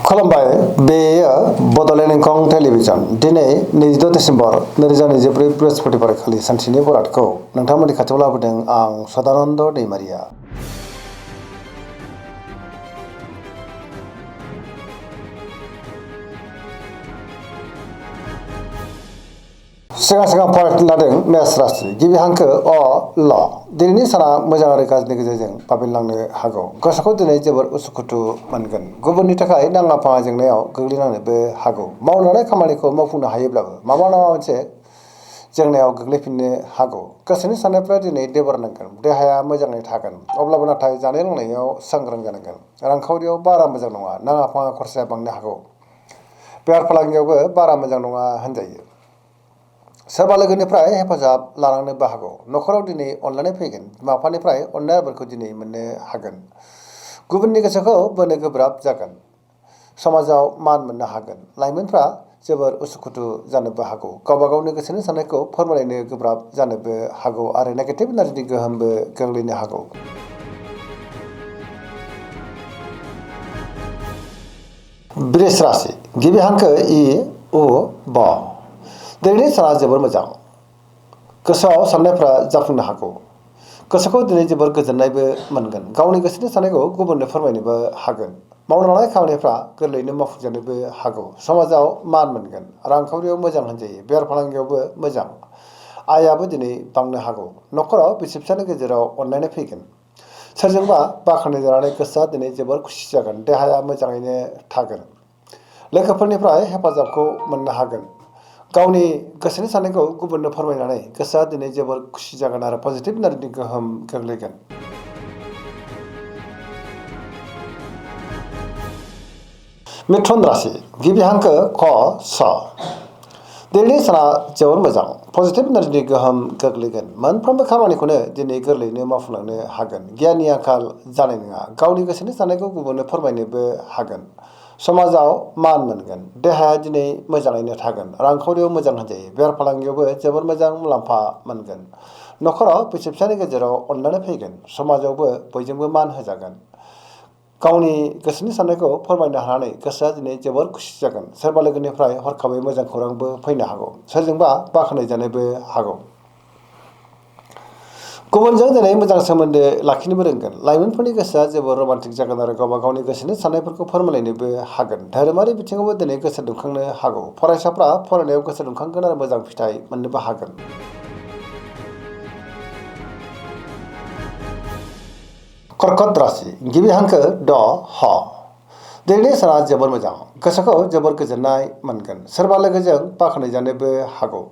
खुलुमबाय बेयो बड'लेण्ड इंखं टेलिभिजन दिनै 26 डिसेम्बर 2024 बृहस्पतिबार खालि सानसेनि बरादखौ नोंथांमोननि खाथियाव लाबोदों आं सदानन्द दैमारिया। सिगां फरायनो लादों मेष राशि गिबि हांखो अ ल दिनैनि साना मोजां आरो गाज्रिनि गेजेरजों बाबेनलांनो हागौ। गोसोखौ दिनै जोबोर उसुखुथु मोनगोन। गुबुननि थाखाय नाङा फाङा जेंनायाव गोग्लैनांनोबो हागौ। मावनो लानाय खामानिखौ मावफुंनो हायोब्लाबो माबा नङा मोनसे जेंनायाव गोग्लैफिननो हागौ। गोसोनि साननायफ्रा दिनै देबारनांगोन। देहाया मोजाङै थागोन। अब्लाबो नाथाय जानाय लोंनायाव सांग्रां जानांगोन। रांखावरियाव बारा मोजां नङा। नाङा फाङा खरसाया बांनो हागौ। बेफार फालांगियावबो बारा मोजां नङा होनजायो। सोरबा लोगोनिफ्राय हेफाजाब लानांनोबो हागौ। न'खराव दिनै अनलायनाय फैगोन। बिमा बिफानिफ्राय अननाय आबोरखौ दिनै मोननो हागोन। गुबुननि गोसोखौ बोनो गोब्राब जागोन। समाजाव मान मोननो हागोन। लाइमोनफ्रा जोबोर उसुखुथु जानोबो हागौ। गावबा गावनि गोसोनि साननायखौ फोरमायनो गोब्राब जानोबो हागौ आरो नेगेटिभ एनार्जिनि गोहोमबो गोग्लैनो हागौ। बृष राशि गिबि हांखो इ उ ब दिनैनि साना जोबोर मोजां। गोसोआव साननायफ्रा जाफुंनो हागौ। गोसोखौ दिनै जोबोर गोजोननायबो मोनगोन। गावनि गोसोनि साननायखौ गुबुननो फोरमायनोबो हागोन। मावनो लानाय खामानिफ्रा गोरलैयैनो मावफुंजानोबो हागौ। समाजाव मान मोनगोन। रांखावरियाव मोजां होनजायो। बेफार फालांगियावबो मोजां। आयाबो दिनै बांनो हागौ। न'खराव बिसि फिसायनि गेजेराव अनलायनाय फैगोन। सोरजोंबा बाख्नायजानानै गोसोआ दिनै जोबोर खुसि जागोन। देहाया मोजाङैनो थागोन। लोगोफोरनिफ्राय हेफाजाबखौ मोननो हागोन। गावनि गोसोनि साननायखौ गुबुननो फोरमायनानै गोसोआ दिनै जोबोर खुसि जागोन आरो पजिटिभ एनार्जिनि गोहोम गोग्लैगोन। मिथुन राशि गिबि हांखो क स दिनैनि साना जोबोर मोजां। पजिटिभ एनार्जिनि गोहोम गोग्लैगोन। मोनफ्रोमबो खामानिखौनो दिनै गोरलैयैनो मावफुंलांनो हागोन। गियाननि आंखाल जानाय नङा। गावनि गोसोनि साननायखौ गुबुननो फोरमायनोबो हागोन। समाजाव मान मोनगोन। देहाया दिनै मोजाङैनो थागोन। रांखावरियाव मोजां होनजायो। बेफार फालांगियावबो जोबोर मोजां मुलाम्फा मोनगोन। न'खराव बिसि फिसायनि गेजेराव अनलायनाय फैगोन। समाजावबो बयजोंबो मान होजागोन। गावनि गोसोनि साननायखौ फोरमायनो हानानै गोसोआ दिनै जोबोर खुसि जागोन। सोरबा लोगोनिफ्राय हरखाबै मोजां खौरांबो फैनो हागौ। सोरजोंबा बाख्नायजानोबो हागौ। गुबुनजों दिनै मोजां सोमोन्दो लाखिनोबो रोंगोन। लाइमोनफोरनि गोसोआ जोबोर रमान्टिक जागोन आरो गावबा गावनि गोसोनि साननायफोरखौ फोरमायलायनोबो हागोन। धोरोमारि बिथिङावबो दिनै गोसो दुंखांनो हागौ। फरायसाफ्रा फरायनायाव गोसो दुंखांगोन आरो मोजां फिथाइ मोननोबो हागोन। कर्कट राशि गिबि हांखो ड ह दिनैनि साना जोबोर मोजां। गोसोखौ जोबोर गोजोननाय मोनगोन। सोरबा लोगोजों बाख्नायजानोबो हागौ।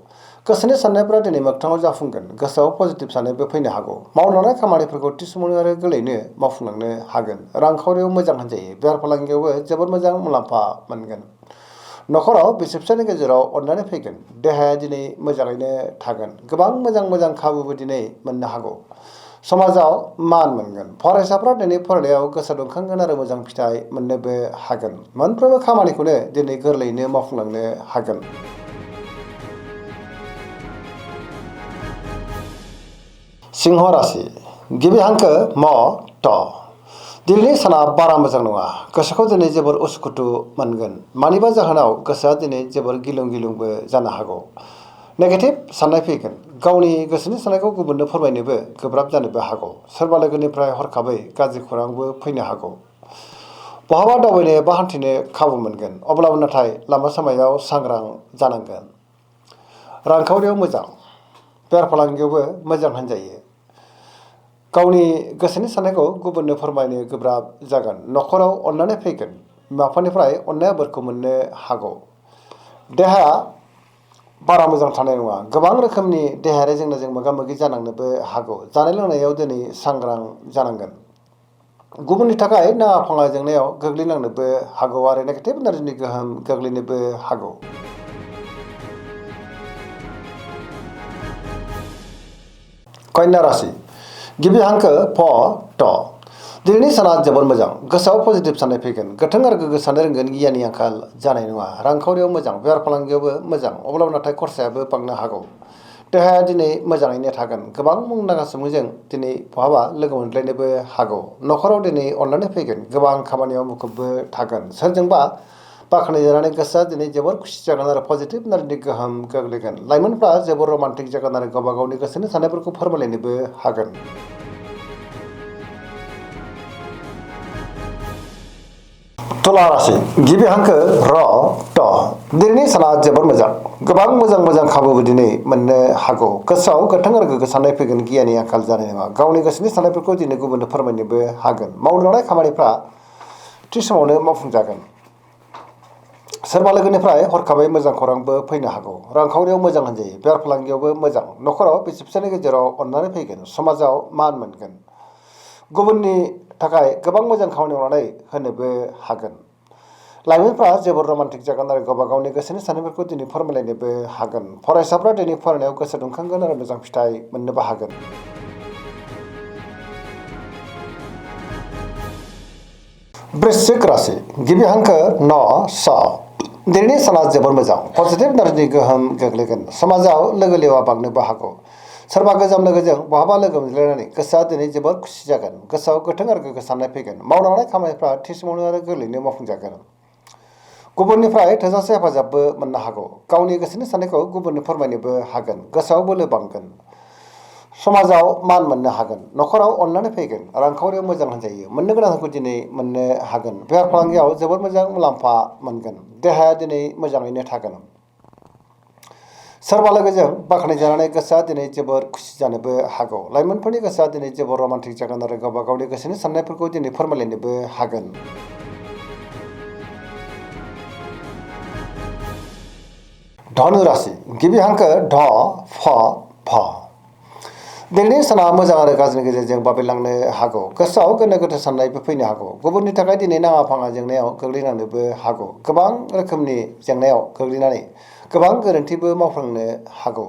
गोसोनि साननायफ्रा दिनै मोगथाङाव जाफुंगोन। गोसोआव पजिटिभ साननायबो फैनो हागौ। मावनो लानाय खामानिफोरखौ थि समावनो आरो गोरलैयैनो मावफुंलांनो हागोन। रांखावरियाव मोजां होनजायो। बेफार फालांगियावबो जोबोर मोजां मुलाम्फा मोनगोन। न'खराव बिसि फिसायनि गेजेराव अनलायनाय फैगोन। देहाया दिनै मोजाङैनो थागोन। गोबां मोजां खाबुबो दिनै मोननो हागौ। समाजाव मान मोनगोन। फरायसाफ्रा दिनै फरायनायाव गोसो दुंखांगोन आरो मोजां फिथाइ मोननोबो हागोन। मोनफ्रोमबो खामानिखौनो दिनै गोरलैयैनो मावफुंलांनो हागोन। सिंह राशि गिबि हांखो म ट दिनैनि साना बारा मोजां नङा। गोसोखौ दिनै जोबोर उसुखुथु मोनगोन। मानिबा जाहोनाव गोसोआ दिनै जोबोर गिलुं-गिलुंबो जानो हागौ। नेगेटिभ साननाय फैगोन। गावनि गोसोनि साननायखौ गुबुननो फोरमायनोबो गोब्राब जानोबो हागौ। सोरबा लोगोनिफ्राय हरखाबै गाज्रि खौरांबो फैनो हागौ। बहाबा दावबायनो एबा हान्थिनो खाबु मोनगोन। अब्लाबो नाथाय लामा सामायाव सांग्रां जानांगोन। रांखावरियाव मोजां। बेफार फालांगियावबो मोजां होनजायो। गावनि गोसोनि साननायखौ गुबुननो फोरमायनो गोब्राब जागोन। न'खराव अनलायनाय फैगोन। बिमा बिफानिफ्राय अननाय आबोरखौ मोननो हागौ। देहाया बारा मोजां थानाय नङा। गोबां रोखोमनि देहायारि जेंनाजों मोगा-मोगि जानांनोबो हागौ। जानाय लोंनायाव दिनै सांग्रां जानांगोन। गुबुननि थाखाय नाङा फाङा जेंनायाव गोग्लैनांनोबो हागौ आरो नेगेटिभ एनार्जिनि गोहोम गोग्लैनोबो हागौ। कन्या राशि गिबि हांखो फ ट दिनैनि साना जोबोर मोजां। गोसोआव पजिटिभ साननाय फैगोन। गोथों आरो गोग्गो साननो रोंगोन। गियाननि आंखाल जानाय नङा। रांखावरियाव मोजां। बेफार फालांगियावबो मोजां। अब्लाबो नाथाय खरसायाबो बांनो हागौ। देहाया दिनै मोजाङैनो थागोन गोबां मुंदांखा सुबुंजों दिनै बहाबा लोगो मोनलायनोबो हागौ न'खराव दिनै अननानै फैगोन गोबां खामानियाव मुखुबबो थागोन सोरजोंबा बाख्नायजानानै गोसोआ दिनै जोबोर खुसि जागोन आरो पजिटिभ एनार्जिनि गोहोम गोग्लैगोन लाइमोनफ्रा जोबोर रमान्टिक जागोन आरो गावबा गावनि गोसोनि साननायफोरखौ फोरमायलायनोबो हागोन। तुला राशि गिबि हांखो र ट दिनैनि साना जोबोर मोजां गोबां मोजां खाबु दिनै मोननो हागौ गोसोआव गोथों आरो गोग्गो साननाय फैगोन गियाननि आंखाल जानाय नङा गावनि गोसोनि साननायफोरखौ दिनै गुबुननो फोरमायनोबो हागोन मावनो लानाय खामानिफ्रा थि समावनो मावफुंजागोन सोरबा लोगोनिफ्राय हरखाबै मोजां खौरांबो फैनो हागौ रांखावरियाव मोजां होनजायो बेफार फालांगियावबो मोजां न'खराव बिसि फिसायनि गेजेराव अननानै फैगोन समाजाव मान मोनगोन गुबुननि थाखाय गोबां मोजां खामानि मावनानै होनोबो हागोन लाइमोनफ्रा जोबोर रमान्टिक जागोन आरो गावबा गावनि गोसोनि साननायफोरखौ दिनै फोरमायलायनोबो हागोन फरायसाफ्रा दिनै फरायनायाव गोसो दुंखांगोन आरो मोजां फिथाइ मोननोबो हागोन। वृश्चिक राशि गिबि हांखो न स दिनैनि साना जोबोर मोजां पजिटिभ एनार्जिनि गोहोम गोग्लैगोन समाजाव लोगो लेवा बांनोबो हागौ सोरबा गोजाम लोगोजों बहाबा लोगो मोनज्लायनानै गोसोआ दिनै जोबोर खुसि जागोन गोसोआव गोथों आरो गोग्गो साननाय फैगोन मावनो लानाय खामानिफ्रा थि समावनो आरो गोरलैयैनो मावफुंजागोन गुबुननिफ्राय थोजासे हेफाजाबबो मोननो हागौ गावनि गोसोनि साननायखौ गुबुननो फोरमायनोबो हागोन गोसोआव बोलो बांगोन समाजाव मान मोननो हागोन न'खराव अननानै फैगोन रांखावरियाव मोजां होनजायो मोननो गोनांखौ दिनै मोननो हागोन बेफार फालांगियाव जोबोर मोजां मुलाम्फा मोनगोन देहाया दिनै मोजाङैनो थागोन सोरबा लोगोजों बाख्नायजानानै गोसोआ दिनै जोबोर खुसि जानोबो हागौ लाइमोनफोरनि गोसोआ दिनै जोबोर रमान्टिक जागोन आरो गावबा गावनि गोसोनि साननायफोरखौ दिनै फोरमायलायनोबो हागोन। धनु राशि गिबि हांखो ध फ भ दिनैनि साना मोजां आरो गाज्रिनि गेजेरजों बाबेलांनो हागौ गोसोआव गोनो गोथो साननायबो फैनो हागौ गुबुननि थाखाय दिनै नाङा फाङा जेंनायाव गोग्लैनांनोबो हागौ गोबां रोखोमनि जेंनायाव गोग्लैनानै गोबां गोरोन्थिबो मावफ्लांनो हागौ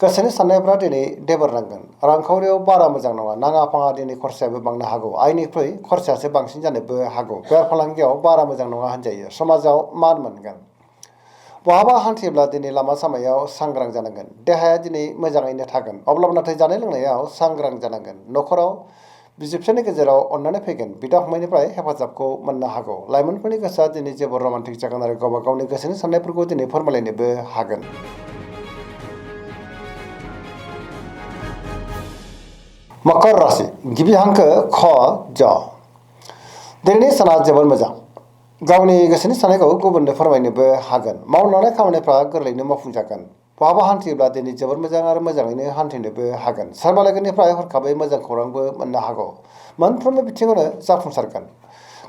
गोसोनि साननायफ्रा दिनै देबोरनांगोन रांखावरियाव बारा मोजां नङा नाङा फाङा दिनै खरसायाबो बांनो हागौ आयनिख्रुइ खरसायासो बांसिन जानोबो हागौ बेफार फालांगियाव बारा मोजां नङा होनजायो समाजाव मान मोनगोन बहाबा हान्थियोब्ला दिनै लामा सामायाव सांग्रां जानांगोन देहाया दिनै मोजाङैनो थागोन अब्लाबो नाथाय जानाय लोंनायाव सांग्रां जानांगोन न'खराव बिसि फिसायनि गेजेराव अननानै फैगोन बिदा फंबायनिफ्राय हेफाजाबखौ मोननो हागौ लाइमोनफोरनि गोसोआ दिनै जोबोर रमान्टिक जागोन आरो गावबा गावनि गोसोनि साननायफोरखौ दिनै फोरमायलायनोबो हागोन। मकर राशि गिबि हांखो ख ज दिनैनि साना जोबोर मोजां गावनि गोसोनि साननायखौ गुबुननो फोरमायनोबो हागोन मावनो लानाय खामानिफ्रा गोरलैयैनो मावफुंजागोन बहाबा हान्थियोब्ला दिनै जोबोर मोजां आरो मोजाङैनो हान्थिनोबो हागोन सोरबा लोगोनिफ्राय हरखाबै मोजां खौरांबो मोननो हागौ मोनफ्रोमबो बिथिङावनो जाफुंसारगोन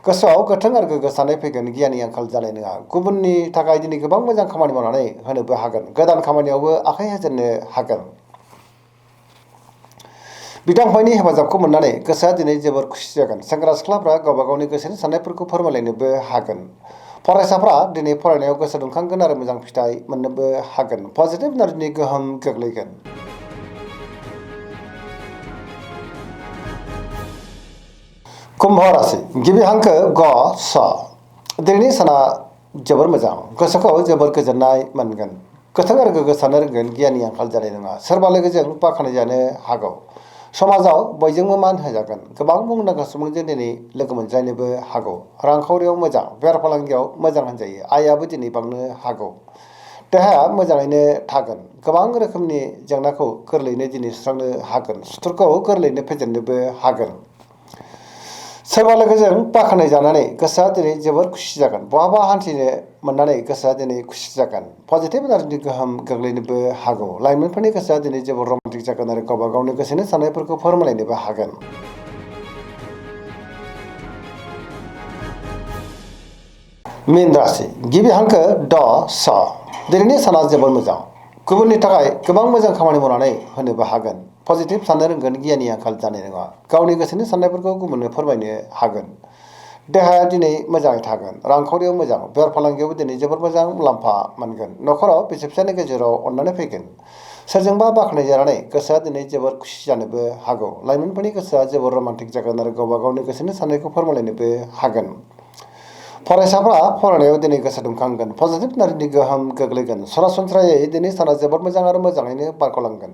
गोसोआव गोथों आरो गोग्गो साननाय फैगोन गियाननि आंखाल जानाय नङा गुबुननि थाखाय दिनै गोबां मोजां खामानि मावनानै होनोबो हागोन गोदान खामानियावबो आखाइ होजेननो हागोन बिदा फंबायनि हेफाजाबखौ मोननानै गोसोआ दिनै जोबोर खुसि जागोन सेंग्रा सिख्लाफ्रा गावबा गावनि गोसोनि साननायफोरखौ फोरमायलायनोबो हागोन फरायसाफ्रा दिनै फरायनायाव गोसो दुंखांगोन आरो मोजां फिथाइ मोननोबो हागोन पजिटिभ एनार्जिनि गोहोम गोग्लैगोन। कुम्भ राशि गिबि हांखो ग स दिनैनि साना जोबोर मोजां गोसोखौ जोबोर गोजोननाय मोनगोन गोथों आरो गोग्गो साननो रोंगोन गियाननि आंखाल जानाय नङा सोरबा लोगोजों बाख्नायजानो हागौ समाजाव बयजोंबो मान होजागोन गोबां मुंदांखा सुबुंजों दिनै लोगो मोनज्लायनोबो हागौ रांखावरियाव मोजां बेफार फालांगियाव मोजां होनजायो आयाबो दिनै बांनो हागौ देहाया मोजाङैनो थागोन गोबां रोखोमनि जेंनाखौ गोरलैयैनो दिनै सुस्रांनो हागोन सुथुरखौ गोरलैयैनो फेजेननोबो हागोन सोरबा लोगोजों बाख्नायजानानै गोसोआ दिनै जोबोर खुसि जागोन बहाबा हान्थिनो मोननानै गोसोआ दिनै खुसि जागोन पजिटिभ एनार्जिनि गोहोम गोग्लैनोबो हागौ लाइमोनफोरनि गोसोआ दिनै जोबोर रमान्टिक जागोन आरो गावबा गावनि गोसोनि साननायफोरखौ फोरमायलायनोबो हागोन। मीन राशि गिबि हांखो ड स दिनैनि साना जोबोर मोजां गुबुननि थाखाय गोबां मोजां खामानि मावनानै होनोबो हागोन पजिटिभ साननो रोंगोन गियाननि आंखाल जानाय नङा गावनि गोसोनि साननायफोरखौ गुबुननो फोरमायनो हागोन देहाया दिनै मोजाङै थागोन रांखावरियाव मोजां बेफार फालांगियावबो दिनै जोबोर मोजां मुलाम्फा मोनगोन न'खराव बिसि फिसायनि गेजेराव अननानै फैगोन सोरजोंबा बाख्नायजानानै गोसोआ दिनै जोबोर खुसि जानोबो हागौ लाइमोनफोरनि गोसोआ जोबोर रमान्टिक जागोन आरो गावबा गावनि गोसोनि साननायखौ फोरमायलायनोबो हागोन फरायसाफ्रा फरायनायाव दिनै गोसो दुंखांगोन पजिटिभ नारिनि गोहोम गोग्लैगोन सरासनस्रायै दिनै साना जोबोद मोजां आरो मोजाङैनो बारग'लांगोन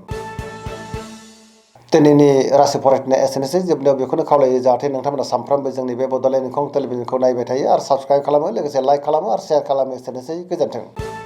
दिनैनि राशि फरायनाया एसेनोसै जोबनायाव बेखौनो खावलायो जाहाथे नोंथांमोना सानफ्रोमबो जोंनि बे बड'लेण्ड इंखं टेलिभिजनखौ नायबाय थायो आरो साबस्क्राइब खालामो लोगोसे लाइक खालामो आरो शेयार खालामो एसेनोसै गोजोन्थों